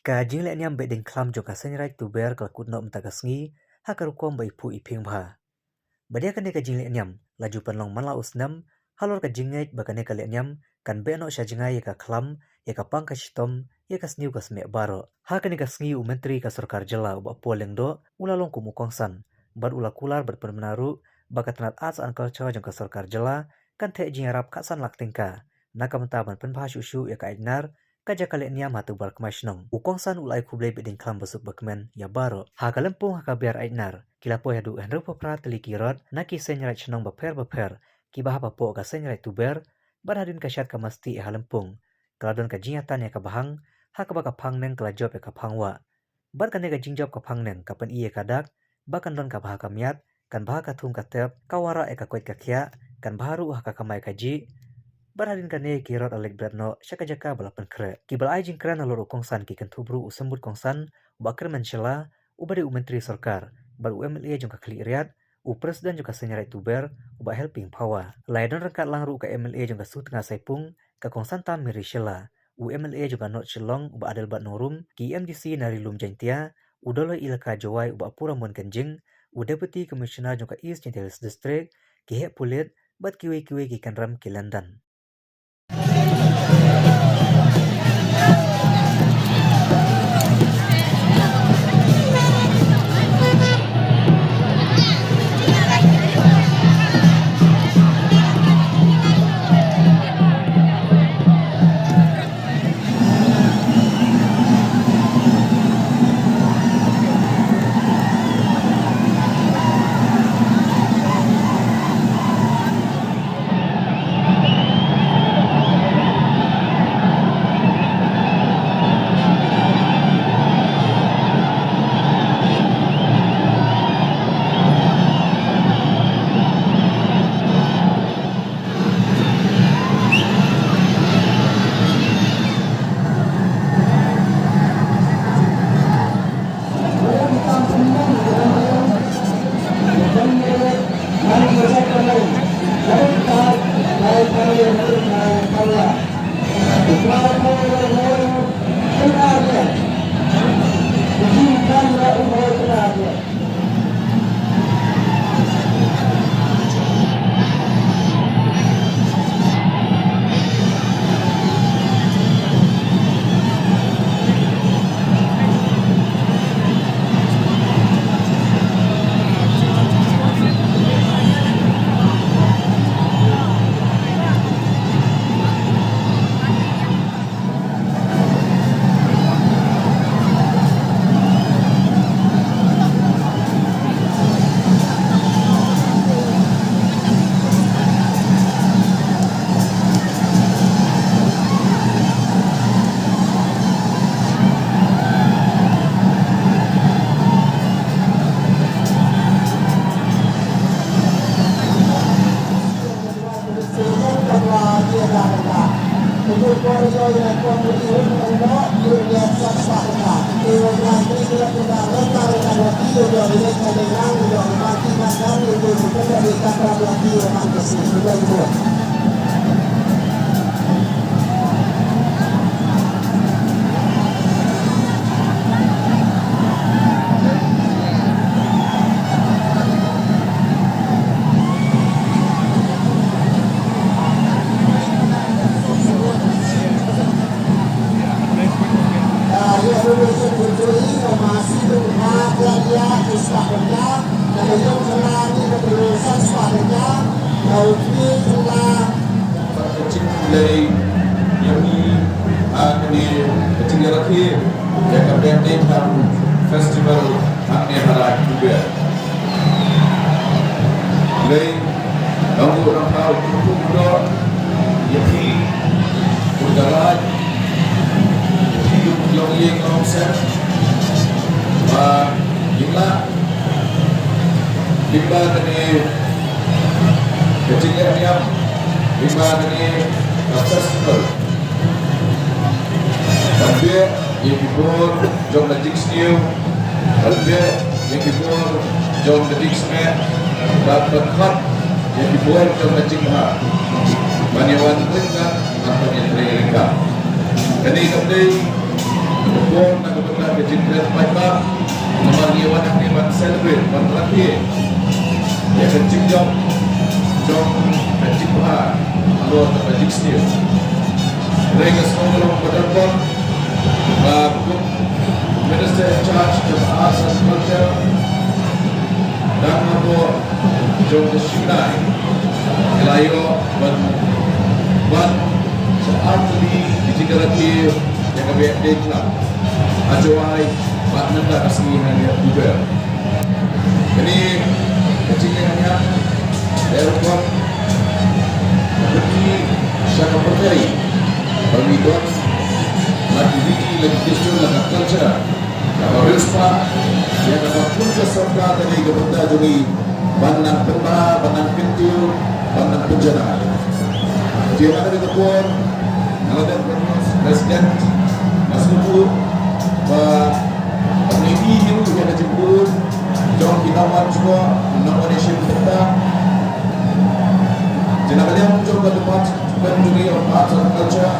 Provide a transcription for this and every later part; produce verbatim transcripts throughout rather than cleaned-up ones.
Ka jingleh niam behdeiñ khlam jong ka Seiñ Raij Tuber ka la kut noh mynta ka sngi ha ka rukom ba iphuh iphieng bha. Bad ïa kane ka jingleh niam la ju pynlong man la u snem halor ka jingngeit ba kane ka leh niam kan beh noh sha jngai ïa ka khlam, ïa ka pang ka shitom, ïa ka sniew ka smieh baroh. Ha kane ka sngi u Myntri ka Sorkar Jylla u Bah Paul Lyngdoh u la long kum u kongsan bad u la kular bad pynbna ruh ba ka tnat Arts and Culture jong ka Sorkar Jylla kan theh jingïarap khatsan lak tyngka na ka bynta ban pynbha shuh shuh ïa ka Aitnar, ka jaka leh niam ha Tuber Kmai Shnong. U kongsan u la ai khublei behdeiñ khlam basuk bakmen ïa baroh. Ha ka lympung ha ka Biar Aitnar ki la poi haduh hynriewphew phra tylli ki rot na ki seiñ raij shnong bapher bapher kiba hap hapoh ka Seiñ Raij Tuber. Bad hadien ka shad ka masti ha lympung ka la don ka jingïatan ïa ka bahang ha kaba ka phang neng ka la jop ïa ka phang wah. Bad kane ka jingjop ka phang neng ka pyni ïa ka dak ba kan don ka bha ka miat, kan bha ka thung ka tep, ka wanrah ïa ka koit ka khiah, kan bha ruh ha ka kamai kajih. Bad hadien kane ki rot la leit bret noh sha ka jaka ba la pynkhreh. Kiba la ai jingkren halor u kongsan ki kynthup ruh u Symbud Kongsan u Bah Kyrmen Shylla uba dei u Myntri Sorkar bad u M L A jong ka Khliehriat, u President jong ka Seiñ Raij Tuber u Bah Helping Phawa. La ïadon ryngkat lang ruh ka M L A jong ka Sutnga Saipung, ka kongsan tam Mary Shylla, u M L A jong ka North Shillong u Bah Adelbert Nongrum, ki M D C na Ri Lum Jaiñtia, u Doloi Elaka Jowai u Bah Puramon Kynjing, u Deputy Commissioner jong ka East Jaiñtia Hills District, ki heh pulit bad kiwei kiwei ki kynrem ki lyndan. Ka jingkhublei ïa phi ha kane ka jingïarakhe ïa ka Behdeiñkhlam Festival hangne ha Raid Tuber. Khublei nongbuh nongthaw kyrpad ïa phi, u Kyrpad, ïa phi u longïing longsem ba ngin lah lyngba kane ka jingleh niam, lyngba kane ka festival. Ban beh ïa ki bor jong ka jingsniew, ban beh ïa ki bor jong ka jingsngew, bad ban khot ïa ki bor jong ka jingbha ban ïa wan ryngkat bad ban ïa trei ryngkat. Kane kam dei Bor na ka bynta ka jingkren paidbah, namar ngi wan hangne ban celebrate, ban rakhe ïa ka jingjop jong ka jingbha halor kata ka jingsniew. Hynrei nga sngew ka long ba don bor ba kum Minister in charge of Arts and Culture, dang hapoh jong ka shynrai, ka la ïoh ban, ban sa artylli ki jingrakhe ïa ka Beh Dei Club ha Jowai bad mynta ka sngi ha Nongkhlaw. Kane ka jingïakhun, eh, rukom ka pyrthei sha ka pyrthei ba ngi don la ki riti, la ki custom, la ka culture kaba riewspah, ïa kaba pun ka sorkar kane ka bynta jong ngi ban nang pynbha, ban nang kyntiew, ban nang pynjanai. Te ha kane ka por nga la dep ban ong, President, nga sngewthuh ba ngi ïohi ïa ka jingkyrkhu jong ki nongwan jngoh, nongwan ïashim bynta. Te na ka liang jong ka Department jong ngi of Arts and Culture,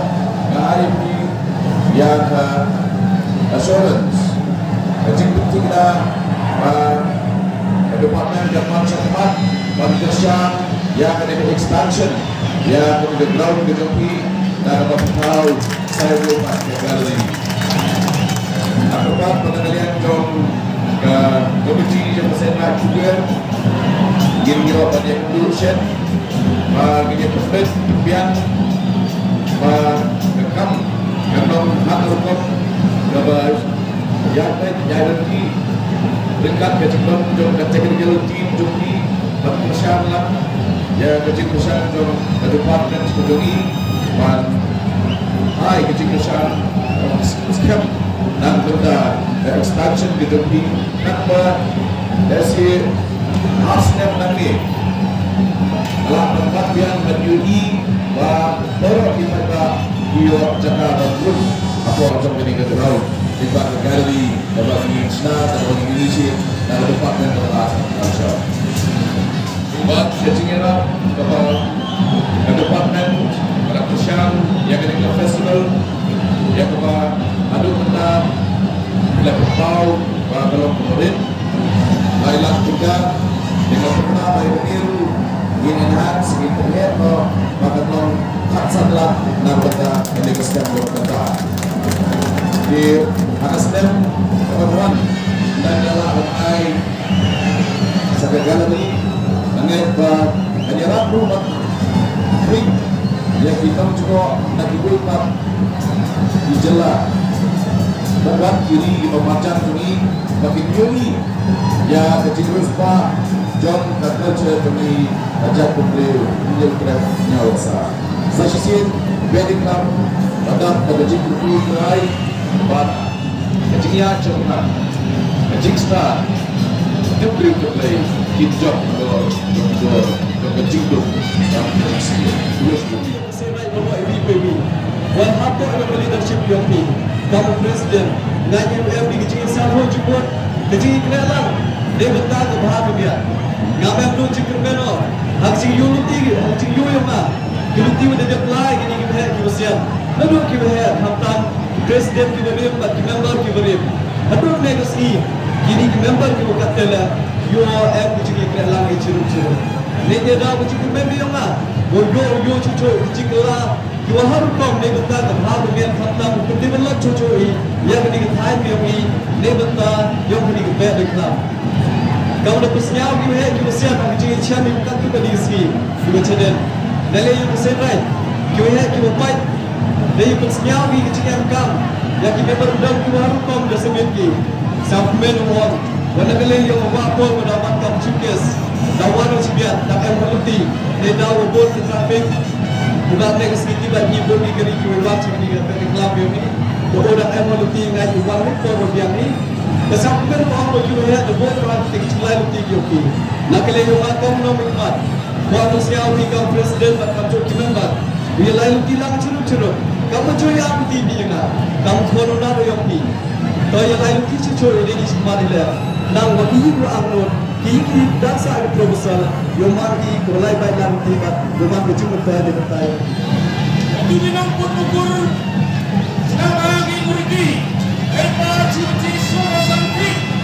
nga ai ïa phi ïa ka assurance, ka jingpyntikna ba ka department kan wan shakhmat ban kyrshan ïa kane ka expansion ïa kane ka ground ka jong phi, na kaba phi thaw sa ïa ka gallery. Nga kyrpad ba na ka liang jong ka komiti jong ka Seng Raij Phuker, ngin ïoh ban ïakynduh shen ba ngin ïa pynbeit pynbiang ba ka kam kan long ha ka rukom kaba ïa ka, ïa ka lynti ryngkat ka jinglong jong ka technical team jong ngi ban kyrshan lang ïa ka jingkyrshan jong ka department ka jong ngi ban ai ka jingkyrshan skhem na ka bynta ka expansion ka jong ngi. Namar ba da shi ar snem nangne, la ban pat biang ban ïohi ba baroh ki paidbah ki ïoh jaka ban rung hapoh jong kane ka ground, lyngba ka gallery kaba ngi shna, kaba ngi initiate na ka Department of Arts and Culture. Bad ka jingïarap kaba ka department ka la kyrshan ïa kane ka festival, ïa kaba haduh mynta la pynpaw ba ka long kaba rit. Lai lak tyngka, te nga thikna ba ïa kane ruh ngin enhance, ngin pynheh noh ba kan long khatsan lak na ka bynta kane ka snem jong ka bynta. Te ha ka snem kaba wan, ynda nga lah ban ai sa ka gallery, nga ngeit ba ngan ïarap ruh ban khring ïa ki nongjngoh na kiwei pat ki jylla bad wat ki ri kiba marjan jong ngi ba kin ïohi ïa ka jingriewspah jong ka culture jong ngi, ka jaitbynriew Hynñiewtrep Hynñiewrsa. Sa shisien Beh Dei Club, ba dap da ka jingkyrkhu trai bad ka jingïaid jong ka, ka jingstad, ka jingkyrkhu ka Blei, kin jop halor jong ka dor jong ka jingduk bad ka jingsniew. Khublei shibun. Seng Raij Phuker, ïa phi, ïa phi. Wan hapoh ïa ka leadership ïa phi, kam u president, nga ïa em ïa ka jingïasaid jingmut, ka jingïakren lang, dei bynta ka bha ka miat. Ngam em lut jingkyrmen o, ha ka jingïoh luti, ha ka jingïoh ïa nga, ki luti wa da dep lai, kine ki baheh ki basian. Naduh ki baheh, khamtam ki president ki barim bad ki member ki barim. Haduh ne ka sngi, kine ki member ki ba kat tele, ïoh em ka jingïakren lang ïa chirup chirup. Ne te da ka jingkyrmen ïa nga, wa ïoh, ïoh chuh chuh ki jingkylla, ki wa ha rukom ne bynta ka bha ka miat, khamtam u pyndiman lot chuh chuh hi ïa kane ka thaiñ ka jong ngi, ne bynta ïa kane ka Beh Dei Club. Kam da pynsngew ki baheh ki basian ha ka jingïashem ïa ka katto katne ka sngi, ki ba channel. Nalor ïa ka Seng Raij, ki baheh ki bapait, da ïa pynsngew ki ka jingem kam ïa ki memorandum ki wa ha rukom da submit ki. Sa kmen u ong, wa na ka liang ïa u Bah Paul wa da wan kam chief guest, da wan u shibit, da em ha luti, ne da wa bun ki traffic. Uba ne ka sngi ki ba ngi bun ki kari ki wa wan chi ki ka Beh Dei Club ïa ngi. Ko da em ha luti ngai u wan ni ko wa biang ni. Ka sa kmen u ong wa ki wa ïa da bun traffic ki lai luti ki ïa ki. Na ka liang ïa u Bah Paul u nongmihkhmat, wa u sñiaw hi kam president bad kamjooh ki member. U ïa lai luti lang chirup chirup. Kam jooh ïa luti phi ïa nga. Kam khon u na u ïong phi. To ïa lai luti chirup chirup ïa dei di smat ïa leh. Nang wa ki ïing wa angnud, ki ïing ki dang sa ïa proposal. Ïa man ki ko lai bai lang luti bad ïa man ka jingmynta ïa ka tai. Ki nang pun ukur. Nang ba ki muriti. Hei Kpa Jisu Jisu Nongshun Phi.